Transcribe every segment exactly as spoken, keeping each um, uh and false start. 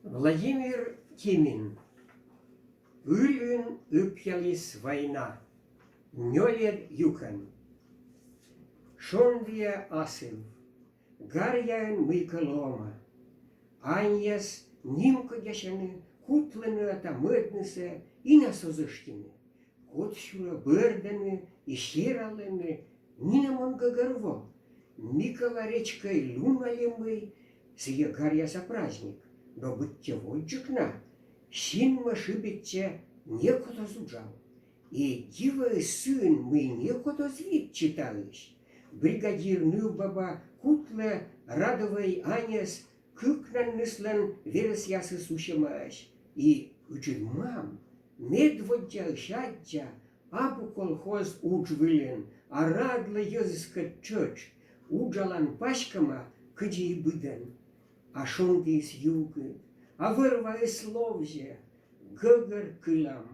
Владимир Тимин. Ылын ыпъяліс война. Нёльӧд юкӧн. Шондіа асыв. Гаръяын мыйкӧ лоӧма. Аньяс нимкодясьӧны, кутлӧны ӧта-мӧднысӧ, и на оз ӧшйыны. Кодсюрӧ бӧрдӧны и сералӧны, нинӧм он гӧгӧрво. Микола речкӧй лун али мый, сійӧ гаръяса праздник, но быттьӧ водзджык на. Синмӧ шыбитчӧ, некод оз уджав. И дивӧыс сыын, мый некод оз витчы таысь. Бригадир нывбаба кутлӧ Радовӧй Аньӧс кыкнанныслӧн верӧсъясыс усьӧмаӧсь. И ыджыд мам медводдзаысь аддза, абу колхоз удж вылын, а радлӧ йӧзыскӧд тшӧтш. Уджалан паськӧма, кыдзи и быдӧн. А шондіыс югыд, а вӧр-ваыс ловзьӧ. Гӧгӧр кылам: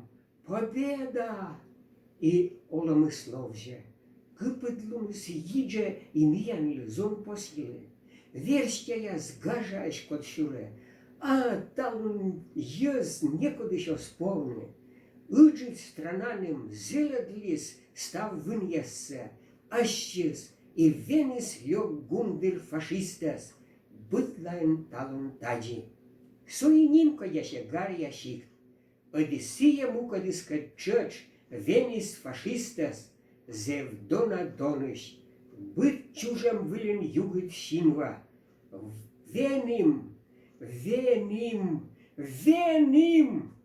«Победа!» И олӧмыс ловзьӧ. Кыпыдлуныс йиджӧ, и миянлы, зонпосъйлы. Верстьӧяс гажаӧсь кодсюрӧ. А талун йӧз некодысь оз повны. Ыджыд странаным зэв лӧз став вынъяссӧ. Ӧтчыд и венис лёк гун дыр фашистӧс. Быдлаын талун тадзи. Со и нимкодясьӧ гаръя сикт. Ӧд и сійӧ мукӧдыскӧд тшӧтш венис фашистӧс. Зэв дона донысь. Быд чужӧм вылын югыд синва. Венім, венім, венім!